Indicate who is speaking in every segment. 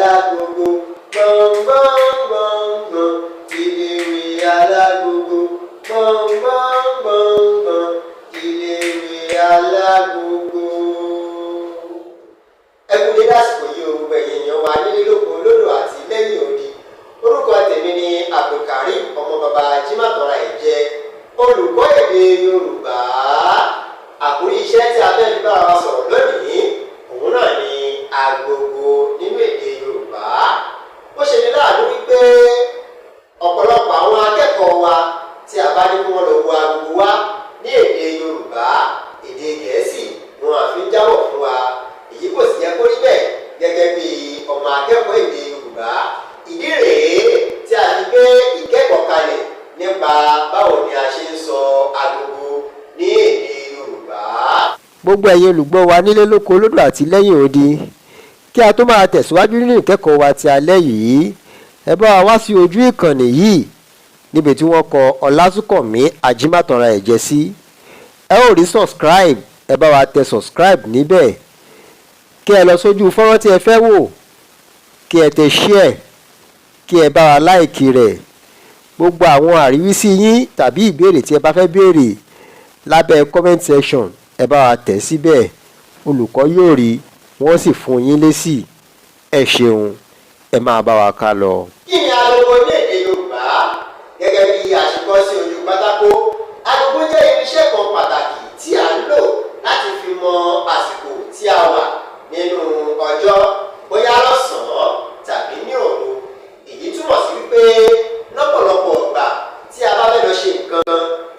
Speaker 1: alágogo, gbọ̀ngbọ̀ngbọ̀ngbọ̀n, iléèwé alágogo, gbọ̀ngbọ̀ngbọ̀ngbọ̀n, iléèwé alágogo. Ẹ kú dédé àsìkò yìí o, gbogbo ẹ̀yin èèyàn wa nílé, lóko, lódò àti lẹ́yìn odi. Orúkọ tèmi ni Abdulkareem, ọmọ bàbá Jimatọra Ẹ̀jẹ̀, olùkọ́ èdè Yorùbá. Àkórí iṣẹ́ tí a fẹ́ fi bára wa sọ̀rọ̀ lónìí, òun náà ni agogo nínú èdè Yorùbá. Ó ṣe ní láàánú wípé ọ̀pọ̀lọpọ̀ àwọn akẹ́kọ̀ọ́ wa, tí a bá ní kí wọ́n lọ wo agogo wa ní èdè Yorùbá, èdè Gẹ̀ẹ́sì ni wọ́n fi ń jábọ̀ fún wa. Èyí kò sì yẹ kó rí bẹ́ẹ̀ gẹ́gẹ́ bí ọmọ akẹ́kọ̀ọ́ èdè Yorùbá. Ìdí rèé tí a fi gbé ìkẹ́kọ̀ọ́ kalẹ̀ nípa báwo ni a ṣe ń sọ agogo ní èdè Yorùbá.
Speaker 2: Gbogbo ẹ̀yin olùgbọ́ wa nílé, lóko, lódò àti lẹ́yìn odi, kí a tó máa tẹ̀síwájú nínú ìkẹ́kọ̀ọ́ wa ti alẹ́ yìí, ẹ bá wa wá sí ojú ìkànnì yìí níbi tí wọ́n kọ Ọlásùnkànmí Ajímàtànra Ẹ̀jẹ̀ sí. Ẹ ó rí subscribe, ẹ bá wa tẹ subscribe níbẹ̀, kí ẹ lọ sójú fọ́nrán tí ẹ fẹ́ wò, kí ẹ tẹ share, kí ẹ bá wa like rẹ̀. Gbogbo àwọn àríwísí yín tàbí ìbéèrè tí ẹ bá fẹ́ béèrè lábẹ́ comment section, ẹ bá wa tẹ̀ síbẹ̀, olùkọ́ yóò rí, wọ́n sì fún yín lésì. Ẹ ṣeun, ẹ máa bá wa ká lọ.
Speaker 1: Kí ni agogo ní èdè Yorùbá? Gẹ́gẹ́ bí a ṣe kọ sí ojú pátákó, agogo jẹ́ irinṣẹ́ kan pàtàkì tí a ń lò láti fi mọ àsìkò tí a wà nínú ọjọ́, bóyá lọ́sàn-án tàbí ní òru. Èyí túmọ̀ sí wípé lọ́pọ̀lọpọ̀ ìgbà tí a bá fẹ́ lọ ṣe nǹkan,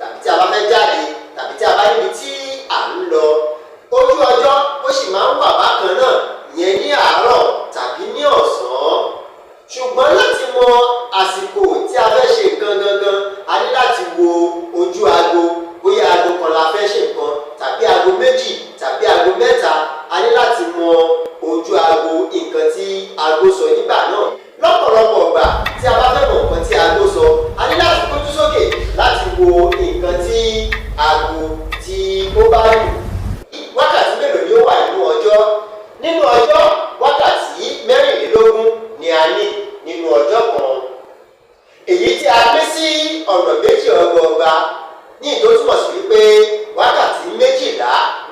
Speaker 1: tàbí tí a bá fẹ́ jáde, tàbí tí a bá níbi tí à ń lọ, ojú ọjọ́ ó sì máa ń wà bákan náà yẹn ní àárọ̀ tàbí ní ọ̀sán. Ṣùgbọ́n láti mọ àsìkò tí a fẹ́ ṣe nǹkan gangan, a ní láti wo ojú aago. Bóyá aago kan la fẹ́ ṣe nǹkan, tàbí aago 2, tàbí aago 3, a ní láti mọ ojú aago, nǹkan tí aago sọ nígbà náà. Lọ́pọ̀lọpọ̀ ìgbà tí a bá fẹ́ mọ nǹkan tí aago sọ, a ní láti gbójú sókè láti wo nǹkan tí aago tí ó bá lù. Wákàtí mélòó ni ó wà nínú ọjọ́? Nínú ọjọ́, wákàtí 24 ni a ní nínú ọjọ́ kan, èyí tí a pín sí ọ̀nà méjì ọgbọọgba, ní ìtò túmọ̀ sí wípé wákàtí 12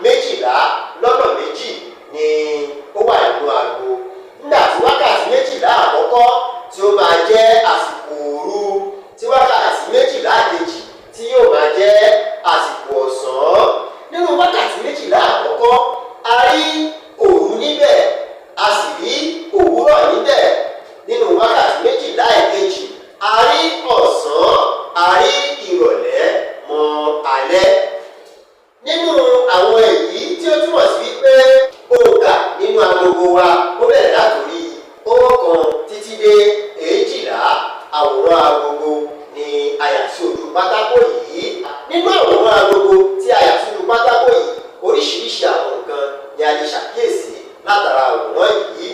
Speaker 1: 12 lọ́nà méjì ni ó wà nínú aago. Nígbà tí wákàtí 12 àkọ́kọ́ tí ó máa jẹ́ àsìkò òru, tí wákàtí 12 kejì tí yóò máa jẹ́ àsìkò ọ̀sán. Nínú wákàtí 12 àkọ́kọ́, a rí òru níbẹ̀, a sì rí òwúrọ̀ níbẹ̀. Nínú wákàtí 12 ìkejì, a rí ọ̀sán, a rí ìrọ̀lẹ́ mọ́ alẹ́ nínú àwọn èyí, tí ó túmọ̀ sí wípé òǹkà nínú agogo wa, ó bẹ̀rẹ̀ látòrí 1 títí dé 12. Àwòrán agogo ni a yà sí ojú pátákó yìí. Nínú àwòrán agogo tí a yà sójú pátákó yìí, oríṣiríṣi àwọn nǹkan ni a lè ṣàkíyèsí látara àwòrán yìí.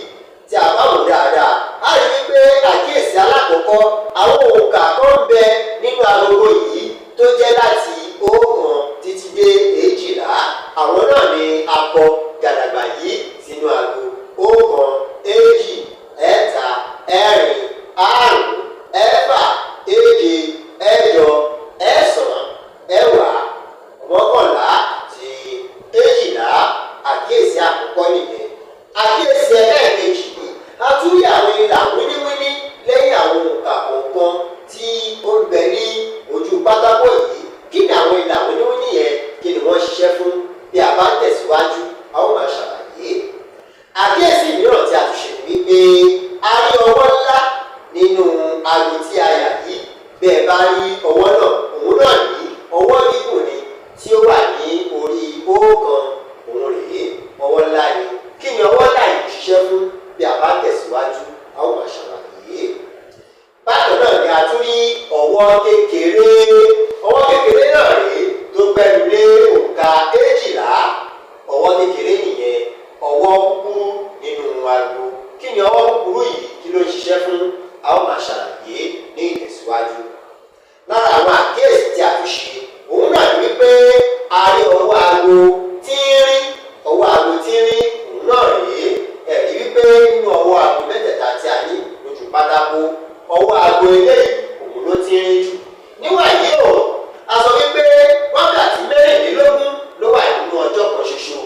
Speaker 1: Tí a bá wò dáadáa, a rí wípé àkíyèsí alákọ̀ọ́kọ́, àwọn òǹkà kan ń bẹ nínú agogo yìí tó jẹ́ láti 1 títí dé 12. Àwọn náà ni a kọ gàdàgbà yìí sínú aago: 1, 2, 3, 4, 5, 6, 7, 8, 9, 10, 11 àti 12. Àkíyèsí àkọ́kọ́ nìyẹn. Àkíyèsí ẹlẹ́ẹ̀kejì, a tún rí àwọn ìlà wíníwíní lẹ́yìn àwọn òǹkà kọ̀ọ̀kan tí ó ń bẹ ní ojú pátákó yìí. Kí ni àwọn ìlà wíníwíní yẹn? Kí ni wọ́n ṣiṣẹ́ fún? Bí a bá ń tẹ̀síwájú, a ó máa ṣàlàyé. Àkíyèsí mìíràn tí a tún ṣe ni wípé a rí ọwọ́ ńlá nínú aago tí a yà yìí. Bí ẹ bá rí ọwọ́ náà, òun náà ní ọwọ́ gígùn ni tí ó wà ní orí 1. Òun rèé, ọwọ́ ńlá ni. Kí ni ọwọ́ ńlá yìí ṣiṣẹ́ fún? Bí a bá tẹ̀síwájú, a ó máa ṣàlàyé. Bákan náà ni a tún rí ọwọ́ kékeré. Ọwọ́ kékeré náà rèé tó gbẹ́nu lé òǹkà 12. Ọwọ́ kékeré nìyẹn, ọwọ́ kúkúrú nínú aago. Kí ni ọwọ́ kúkúrú yìí, kí ló ń ṣiṣẹ́ fún? A ó máa ṣàlàyé ní ìtẹ̀síwájú. Lára àwọn àkíyèsí tí a tún ṣe, òun náà ni wípé a rí ọwọ́ aago tínrín. Ọwọ́ aago tínrín, òun náà rèé. Ẹ̀rí wípé nínú ọwọ́ aago mẹ́tẹ̀ẹ̀ta mẹ́ta tí a ní lójú pátákó, ọwọ́ aago eléyìí òun ló tínrín jù. Níwàyí o, a sọ wípé wákàtí 24 ló wà nínú ọjọ́ kan ṣoṣo.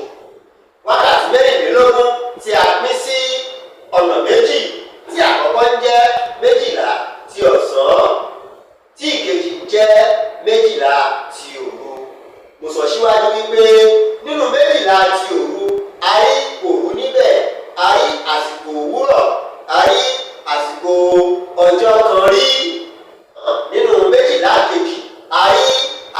Speaker 1: Wákàtí 24 tí a pín sí ọ̀nà méjì, tí àkọ́kọ́ ń jẹ́ 12 ti ọ̀sán, tí ìkejì ń jẹ́ 12 ti òru. Mo sọ síwájú wípé nínú 12 ti òru, a rí òru níbẹ̀, a rí àsìkò òwúrọ̀, a rí àsìkò ọjọ́ kan rí. Nínú 12 kejì, a rí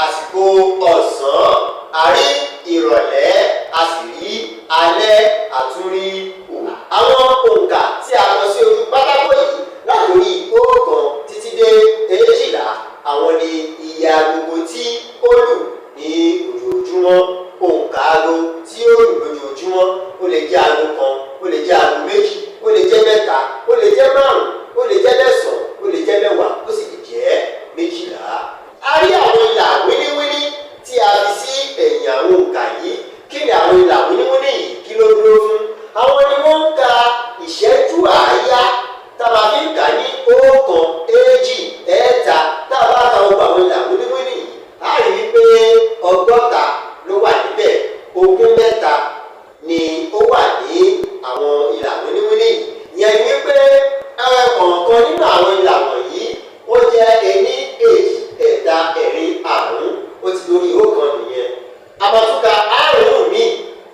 Speaker 1: àsìkò ọ̀sán, a rí ìrọ̀lẹ́, a sì rí alẹ́, àtúnrí òru. Àwọn òǹkà tí a kọ sí ojú pátákó yìí látòrí 1 títí dé 12, àwọn ni iye agogo tí ó lù ní ojoojúmọ́. Òǹkà aago tí ó lù lójoojúmọ́, ó lè jẹ́ aago kan, ó lè jẹ́ aago méjì, ó lè jẹ́ mẹ́ta, ó lè jẹ́ márùn, ó lè jẹ́ mẹ́sàn-án, ó lè jẹ́ 10, ó sì lè jẹ́ 12. A rí àwọn ìlà wíníwíní tí a fi sí ẹ̀yìn àwọn òǹkà yìí. Kí ni àwọn ìlà wíníwíní yìí, kí ló dúró fún? Àwọn ni wọ́n ń ka ìṣẹ́jú àáyá tá a máa fi ń kà ní 1, 2, 3. Tá a bá ka gbogbo àwọn ìlà wíníwíní yìí, a rí wípé 60 ló wà níbẹ̀. 23 ni ó wà ní àwọn ìlà wíníwíní yìí. Ìyẹn ni wípé ẹ̀rọ kọ̀ọ̀kan nínú àwọn ìlà wọ̀nyí, ó jẹ́ 1, 2, 3, 4, 5, ó ti lórí 1 nìyẹn. Àbàtúkà àrùn mi,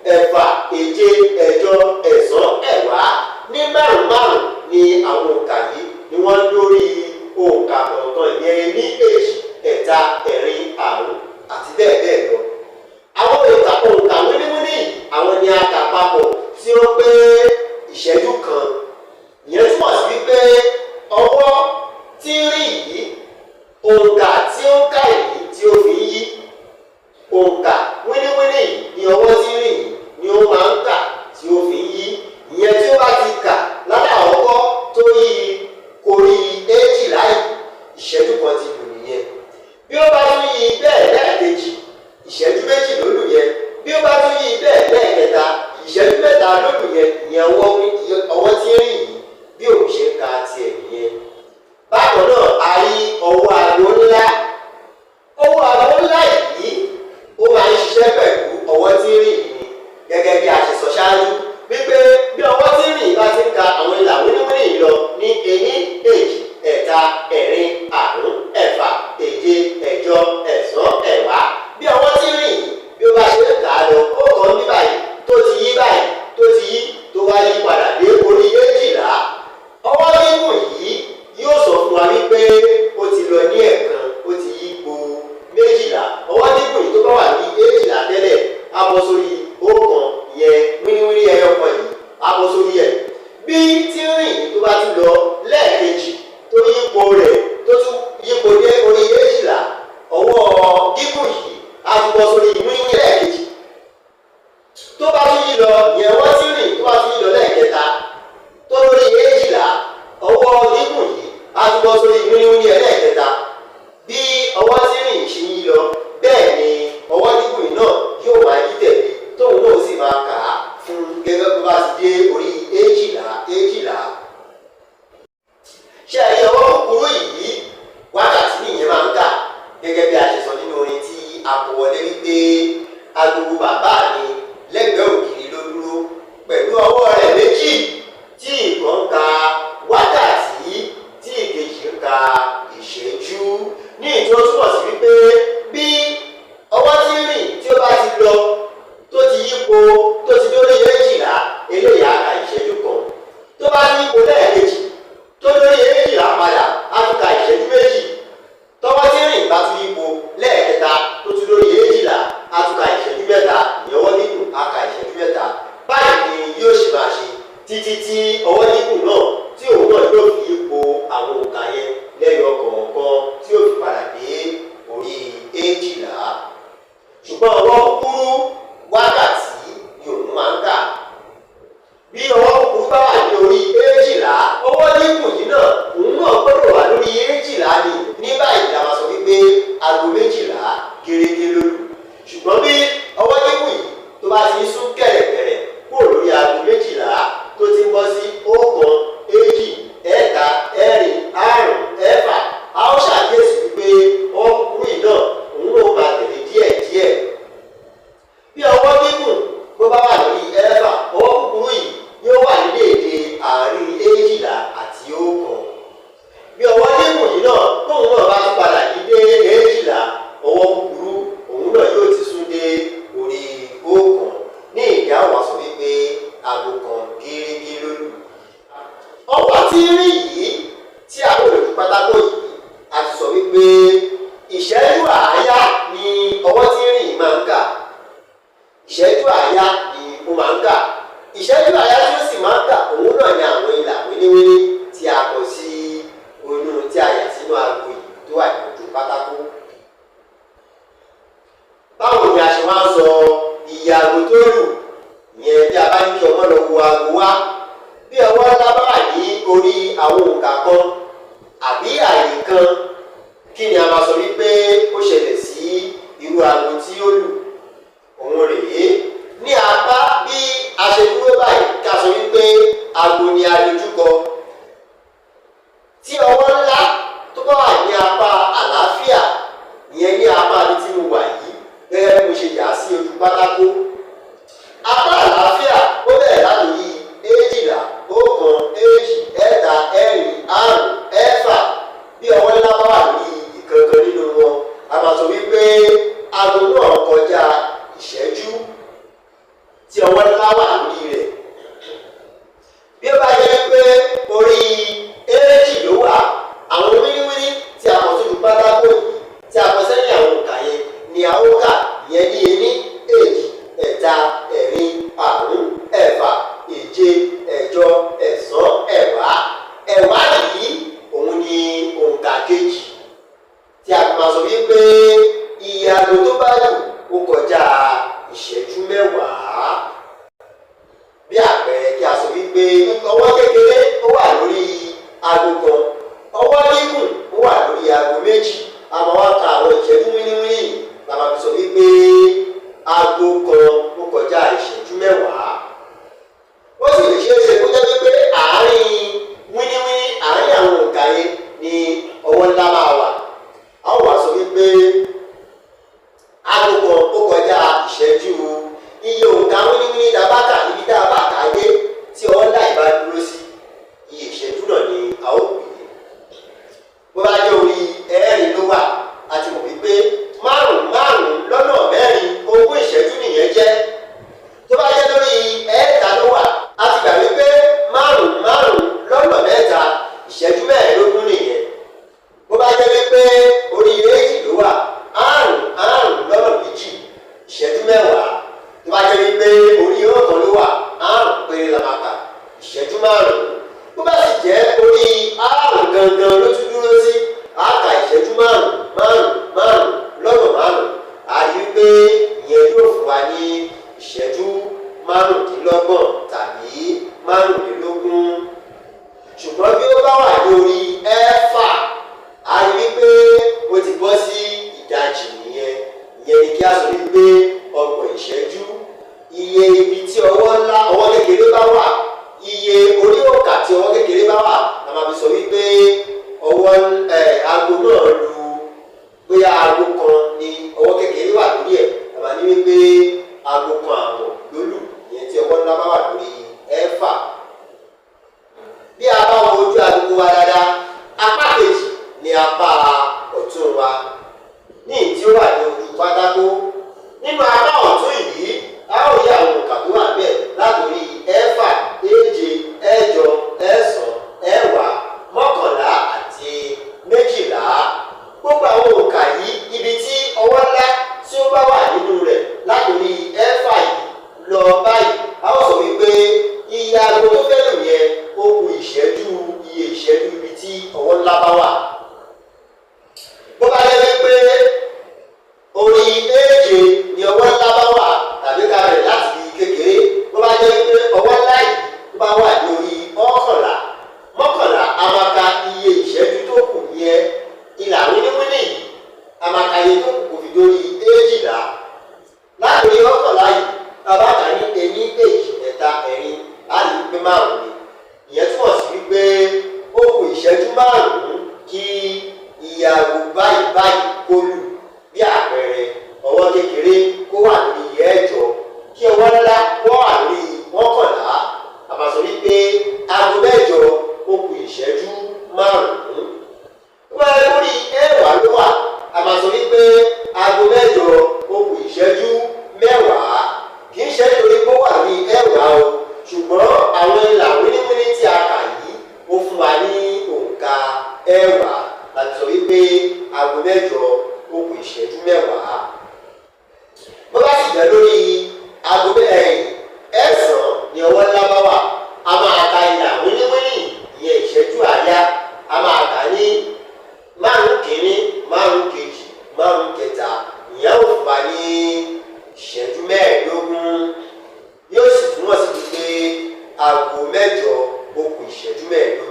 Speaker 1: 6, 7, 8, 9, 10, ní márùn márùn ní àwọn òǹkà yìí ni wọ́n lórí òǹkà kọ̀ọ̀kan, ìyẹn 1, 2, 3, 4, 5 àti bẹ́ẹ̀ bẹ́ẹ̀ lọ. Àwọn òǹkà wíníwíní yìí, àwọn ni a kà papọ̀ tí ó pé ìṣẹ́jú kan. Ìyẹn túmọ̀ sí wípé ọwọ́ tí ń rí yìí, òǹkà tí ó ń kà yìí tí ó fi ń yí, òǹkà wíníwíní yìí ni ọwọ́ tí ń rí yìí ni ó máa ń kà tí ó fi ń yí. Ìyẹn tí ó bá ti kà lálàkọ́kọ́ tó yí korí 12 yìí, ìṣẹ́jú kan ti lù nìyẹn. Bí ó bá tún yí bẹ́ẹ̀ lẹ́ẹ̀kejì, ìṣẹ́jú 2 ló lù yẹn. Bí ó bá tún yí bẹ́ẹ̀ lẹ́ẹ̀kẹta, ìṣẹ́jú 3 ló lù yẹn. Ìyẹn ọwọ́ tí ń rìn yìí, bí òun ṣe ń ka tiẹ̀ nìyẹn. Bákan náà, a rí ọwọ́ aago ńlá. Ọwọ́ aago ńlá yìí, ó máa ń ṣiṣẹ́ pẹ̀lú ọwọ́ tí ń rìn yìí ni, gẹ́gẹ́ bí a ṣe sọ ṣáájú wípé bí ọwọ́ tí ń rìn bá ti ń ka àwọn ìlà wíníwíní yìí lọ ní 1, 2, 3, 4, 5, 6, 7, 8, 9, 10, bí ọwọ́ tí ń rìn yìí bí ó bá ṣe ń kà á lọ, ó kàn bí báyìí tó ti yí báyìí, tó ti yí, tó wá yí padà dé orí 12, ọwọ́ gígùn yìí yóò sọ fún wa wípé ó ti lọ ní ẹ̀kan, ó ti yípo 12. Ọwọ́ gígùn yìí tó bá wà ní 12 tẹ́lẹ̀, á bọ́ sórí 1, ìyẹn wíníwíní ẹyọ kan yìí, á bọ́ sórí ẹ̀. Bí tí ń rìn yìí tó bá tún lọ lẹ́ẹ̀kejì, tó yípo rẹ̀, tó tún yípo dé orí 12, ọwọ́ gígùn yìí á tún bọ́ sórí wíníwíní lẹ́ẹ̀kejì. Tó bá tún yí lọ, ìyẹn wọ́n tí ń rìn tó bá tún yí lọ lẹ́ẹ̀kẹta tó lórí 12, ọwọ́ gígùn yìí á tún bọ́ sórí wíníwíní ẹlẹ́ẹ̀kẹta. Bí ọwọ́ tí ń rìn ṣe ń yí lọ, bẹ́ẹ̀ ni ọwọ́ gígùn yìí náà yóò máa yí tẹ̀lé, tóun náà sì máa kà á fún gẹ́gẹ́ bó bá ti dé orí 12 12. Ṣé ẹ rí ọwọ́ kúkúrú yìí, wákàtí nìyẹn máa ń kà, gẹ́gẹ́ bí a ṣe sọ nínú orin tí a kọ wọlé wípé agogo bàbá mi lẹ́gbẹ̀ẹ́ ògiri ló dúró pẹ̀lú ọwọ́ rẹ̀ méjì, tí ìkan ń ka wákàtí, tí ìkejì ń ka ìṣẹ́jú. Ní ìtí ó túmọ̀ sí wípé bí ọwọ́ tí ń rìn tí ó bá ti lọ, tó ti yípo, tó ti dórí 12, eléyìí á ka ìṣẹ́jú kan. Tó bá ti yípo lẹ́ẹ̀kejì, tó dórí 12 padà, á tún ka ìṣẹ́jú 2. Tọwọ́ tí ń rìn bá tún yípo lẹ́ẹ̀kẹta, tó tún dórí 12, á tún ka ìṣẹ́jú 3. Ìyẹn ọwọ́ gígùn á ka ìṣẹ́jú 3. Báyìí ni yóò ṣe máa ṣe títí tí ọwọ́ gígùn náà, tí òun náà yóò fi yípo àwọn òǹkà yẹn lẹ́yọ kọ̀ọ̀kan, tí yóò fi padà dé orí 12. Ṣùgbọ́n ọwọ́ kúkúrú, wákàtí ni òun máa ń kà. Bí ọwọ́ kúkúrú bá wà ní orí 12, ọwọ́ gígùn yìí náà, òun náà gbọ́dọ̀ wà lórí 12 ni. Ní báyìí la máa sọ wípé aago 12 gẹ́gẹ́ ló lù. Ṣùgbọ́n bí ọwọ́ gígùn yìí tó bá ti ń sún kẹ̀rẹ̀kẹ̀rẹ̀ kúrò lórí aago 12, tó ti ń bọ́ sí 1, tí ń rìn yìí tí a wò lójú pátákó yìí, a ti sọ wípé ìṣẹ́jú àáyá ni ọwọ́ tí ń rìn yìí máa ń kà. Ìṣẹ́jú àáyá ni ó máa ń kà. Ìṣẹ́jú àáyá tí ó sì máa ń kà, òun náà ni àwọn ìlà wíníwíní tí a kọ sí oyún tí a yà sínú aago yìí tó wà ní ojú pátákó. Báwo ni a ṣe máa ń sọ iye aago tó lù yẹn bí a bá ní kí ọmọ lọ wo aago wá? Bí ọwọ́ ńlá bá wà ní orí àwọn òǹkà kan àbí àyè kan, kí ni a máa sọ wípé ó ṣẹlẹ̀ sí irú aago tí ó lù? Òun rèé. Ní apá bí a ṣe dúró báyìí, ká sọ wípé aago ni a dojúkọ, tí ọwọ́ ńlá tó bá wà ní apá àlàáfíà, ìyẹn ní apá ibi tí mo wà yìí, gẹ́gẹ́ bí mo ṣe yà á sí ojú pátákó, apá àlàáfíà, ó bẹ̀rẹ̀ látòrí 12, 1, 2, 3, 4, 5, 6. Bí ọwọ́ ńlá bá wà lórí ìkankan nínú wọn, a máa sọ wípé aago náà kọjá ìṣẹ́jú tí ọwọ́ ńlá wà lórí rẹ̀. Bí ó bá jẹ́ pé orí 2 ló wà, àwọn wíníwíní tí a kọ sójú pátákó yìí, tí a kọ sẹ́yìn àwọn òǹkà yẹn ni a ó kà. Ìyẹn ní 1, 2, 3, 4, 5, 6, 7, 8, 9, 10. 10 yìí, òun ni òǹkà kejì tí a fi máa sọ wípé iye aago tó bá lù, ó kọjá ìṣẹ́jú 10. Bí àpẹẹrẹ, kí a sọ wípé ọwọ́ kékeré ó wà lórí aago kan, ọwọ́ gígùn ó wà lórí aago 2, a máa wá ka àwọn ìṣẹ́jú wíníwíní yìí la máa fi sọ wípé aago kan ó kọjá ìṣẹ́jú 10. Ó sì lè ṣeé ṣe kó jẹ́ wípé àárín wíníwíní, àárín àwọn òǹkà yẹn ni ọwọ́ ńlá máa wà. A ó wá sọ wípé aago kan ó kọjá ìṣẹ́jú iye òǹkà wíníwíní tá a bá kà. Ibi tá a bá kà á dé tí ọwọ́ ńlá yìí bá dúró sí, iye ìṣẹ́jú náà ni a ó pè é. Bó bá jẹ́ orí 4 ló wà, a ti mọ̀ wípé márùn márùn lọ́nà 4, 20 ìṣẹ́jú nìyẹn jẹ́. Tó bá jẹ́ lórí 3 ló wà, a ti gbà wípé márùn márùn lọ́nà 3, ìṣẹ́jú 15 nìyẹn. Bó bá jẹ́ wípé orí 2 ló wà, 5 5 lọ́nà 2, ìṣẹ́jú 10. Tó bá jẹ́ wípé orí 1 ló wà, 5 péré la máa kà, ìṣẹ́jú 5. Bó bá sì jẹ́ orí 5 gangan ló tún dúró sí, a kà ìṣẹ́jú 5 5 5 lọ́nà 5, a rí wípé ìyẹn yóò fún wa ní ìṣẹ́jú 25 tàbí 25. Ṣùgbọ́n bí ó bá wà ní orí 6, a rí wípé ó ti bọ́ sí ìdajì nìyẹn. Ìyẹn ni kí a sọ wípé 30 ìṣẹ́jú. Iye ibi tí ọwọ́ ńlá, ọwọ́ kékeré bá wà, iye orí òǹkà tí ọwọ́ kékeré bá wà, la máa fi sọ wípé ọwọ́ ẹ̀ aago náà lu. Bóyá aago kan ni ọwọ́ kékeré wà lórí ẹ̀, la máa ní wípé aago kan àbọ̀ ló lù, ìyẹn tí ọwọ́ ńlá bá wà lórí 6. Bí a bá wo ojú agogo wa dáadáa, apá kejì ní apá ọ̀tún wa ní tí ó wà ní ojú pátákó. Nínú apá ọ̀tún yìí, a ó rí àwọn òǹkà tó wà bẹ́ẹ̀ látòrí 6, 7, 8, 9, 10, 11 àti 12. Gbogbo àwọn òǹkà yìí, ibi tí ọwọ́ ńlá tí ó bá wà nínú rẹ̀ látòrí 6 yìí lọ báyìí, a ó sọ wípé iye aago tó fẹ́ lù yẹn, ó kù ìṣẹ́jú, iye ìṣẹ́jú ibi tí ọwọ́ ńlá bá wà. Bó bá jẹ́ wípé orí 7 ni ọwọ́ ńlá bá wà, tàbí ká bẹ̀rẹ̀ láti ibi kékeré, bó bá jẹ́ wípé ọwọ́ ńlá yìí tó bá wà ní orí 11, 11, a máa ka iye ìṣẹ́jú tó kù yẹn, ìlà wíníwíní yìí, a máa ka iye tó kù kó fi dórí 12. Látòrí 11 yìí, bàbá kà ní 1, 2, 3, 4, á rí wípé 5 ni. Ìyẹn túmọ̀ sí wípé ó kù ìṣẹ́jú 5 kí iye aago báyìí báyìí kó lù. Bí àpẹẹrẹ, ọwọ́ kékeré kó wà lórí 8, kí ọwọ́ ńlá kó wà lórí 11, a máa sọ wípé aago 8 ó kù ìṣẹ́jú 5. Tó bá yẹ lórí 10 ló wà, a máa sọ wípé aago 8 ó kù ìṣẹ́jú 10. Kì í ṣe nítorí pé ó wà ní 10 o, ṣùgbọ́n àwọn ìlà wíníwíní tí a kà yìí, ó fún wa. 8 ó kù ìṣẹ́jú 10. Bó bá sì jẹ́ lórí aago 9 ni ọwọ́ ńlá bá wà, a máa ka ìlà wíníwíní, ìyẹn ìṣẹ́jú àáyá, a máa kà ní 5 kìíní, 5 kejì, 5 kẹta, ìyẹn ó fún wa ní ìṣẹ́jú 15. Yóò sì túmọ̀ sí wípé aago 8 ó kù ìṣẹ́jú 15.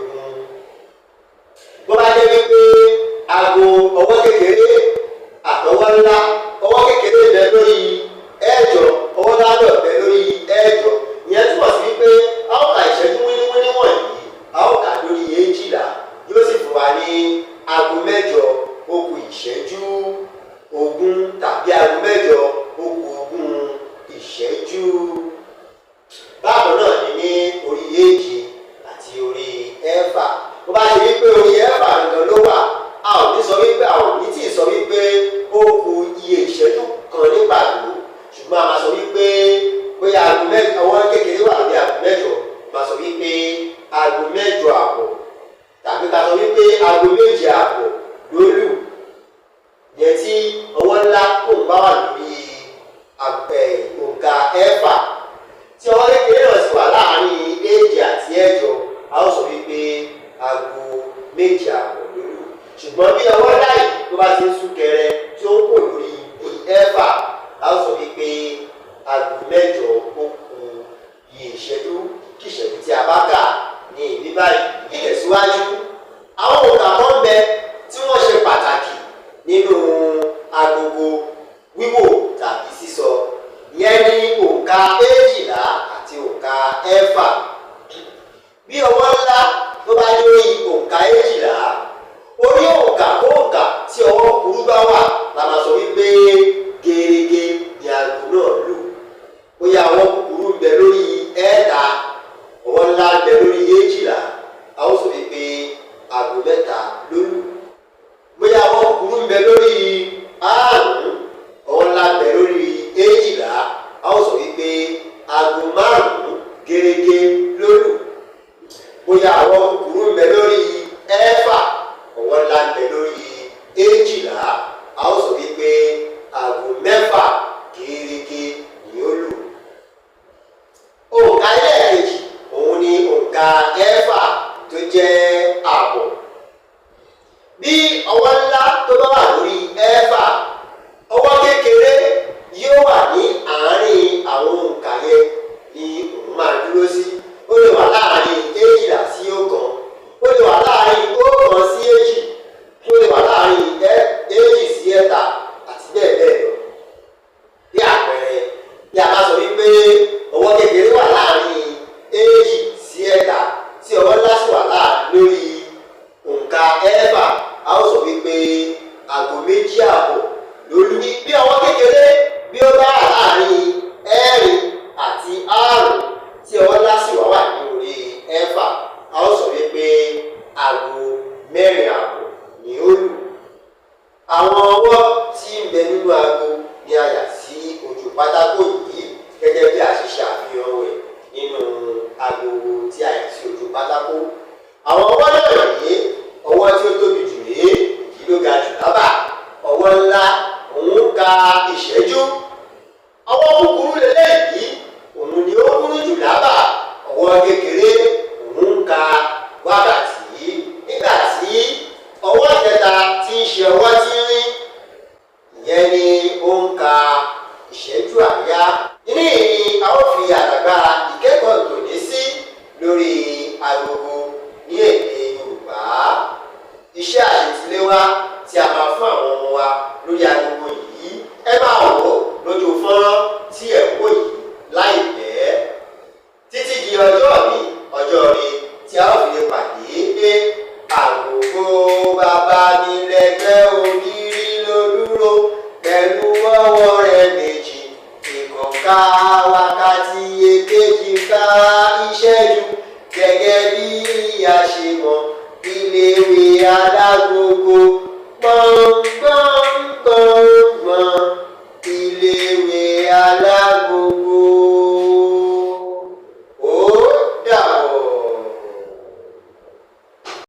Speaker 1: Bó bá jẹ́ wípé aago ọwọ́ kékeré àtọwọ́ ńlá, ọwọ́ kékeré bẹ lórí 8, ọwọ́ ńlá náà bẹ lórí 8, ìyẹn túmọ̀ sí wípé a ó ka ìṣẹ́jú wíníwíní wọ̀nyí, a ó kà lórí 12, yóò sì fún wa ní aago 8 ó kù ìṣẹ́jú 20 tàbí aago 8 ó kù 20 ìṣẹ́jú. Bákan náà ni ní orí 7 àti orí 6. Bó bá ṣe wípé orí 6 gangan ló wà, a ò ní sọ wípé a ò ní tí ì sọ wípé ó kù iye ìṣẹ́jú kan ní pàtó, ṣùgbọ́n a máa sọ wípé bóyá aago 8, ọwọ́ kékeré wà lórí aago 8, máa sọ wípé aago 8 àbọ̀ tàbí ká sọ wípé aago 7 àbọ̀ ló lù, yẹn tí ọwọ́ ńlá kò bá wà lórí òǹkà 6, tí ọwọ́ kékeré náà sì wà láàárín 7 àti 8, a ó sọ wípé aago 7 àbọ̀ ló lù. Ṣùgbọ́n bí ọwọ́ ńlá yìí tó bá ti ń sún kẹrẹ tí ó ń kò lórí 6, a ó sọ wípé aago 8 ó kù iye ìṣẹ́jú kí ìṣẹ́jú tí a bá kà ní ibi báyìí. Ìtẹ̀síwájú, àwọn òǹkà kan ń bẹ tí wọ́n ṣe pàtàkì nínú agogo wíwò tàbí sísọ, ìyẹn ní òǹkà 12 àti òǹkà 6. Bí ọwọ́ ńlá tó bá lórí òǹkà 12, orí òǹkà kóǹkà tí ọwọ́ kúkúrú bá wà la máa sọ wípé gerege ni aago náà lù. Bóyá ọwọ́ kúkúrú ń bẹ lórí 3, ọwọ́ ńlá ń bẹ lórí 12, a ó sọ wípé aago 3 ló lù. Bóyá ọwọ́ kúkúrú ń bẹ lórí 5, ọwọ́ ńlá ń bẹ lórí 12, a ó sọ wípé aago 5 gerege ló lù. Bóyá ọwọ́ kúkúrú ń bẹ lórí 6, ọwọ́ ńlá ń bẹ lórí 12, a ó sọ wípé aago 6 gerege ni ó lù. Òǹkà ẹlẹ́ẹ̀kejì òun ni òǹkà 6 tó jẹ́ ààbọ̀. Bí ọwọ́ ńlá tó bá wà lórí 6, ọwọ́ kékeré yóò wà ní àárín àwọn òǹkà yẹn ni òun máa dúró sí. Ó lè wà láàárín 12 sí 1, ó lè wà láàárín 1 sí 2, ó lè wà láàárín 2 sí 3 àti bẹ́ẹ̀ bẹ́ẹ̀ lọ. Bí àpẹẹrẹ, bí a bá sọ wípé ọwọ́ kékeré wà láàárín 2 sí 3 tí ọwọ́ ńlá sì wà lórí òǹkà 6, a ó sọ wípé aago 2 àbọ̀ ló lù. Bí ọwọ́ kékeré bí ó bá wà láàárín 4 àti 5 tí ọwọ́ ńlá sì wà ní orí 6, a ó sọ wípé aago 4 àbọ̀ ni ó lù. Àwọn ọwọ́ tí ń bẹ nínú aago ni a yà sí ojú pátákó yìí gẹ́gẹ́ bí a ṣe ṣàfihàn rẹ̀ nínú aago tí a yà sí ojú pátákó. Àwọn ọwọ́ náà rèé: ọwọ́ tí ó tóbi jù rèé, èyí ló ga jù lábà, ọwọ́ ńlá, òun ka ìṣẹ́jú. Ọwọ́ kúkúrú lélẹ́yìí, òun ni ó kúrú jù lábà. Ọwọ́ kékeré, òun ka wákàtí. Nígbà tí ọwọ́ kẹta tí ń ṣe ọwọ́ tínrín, ìyẹn ni ó ń ka ìṣẹ́jú àáyá. Ní ìní a ó fi àdàgbà ìkẹ́kọ̀ọ́ tòní sí lórí agogo ní èdè Yorùbá. Iṣẹ́ àṣetiléwá tí a máa fún àwọn ọmọ wa lórí agogo yìí, ẹ máa wò ó lójú fọ́nrán tí ẹ̀ ń wò yìí láìpẹ́. Títí di ọjọ́ mi, ọjọ́ ire tí a ó fi lè pàdé pé agogo bàbá mi lẹ́gbẹ́ ògiri ló dúró pẹ̀lú ọwọ́ rẹ̀ méjì, ìkan ka wákàtí, èkejì ka ìṣẹ́jú, gẹ́gẹ́ bí a ṣe mọ̀ iléèwé alágogo.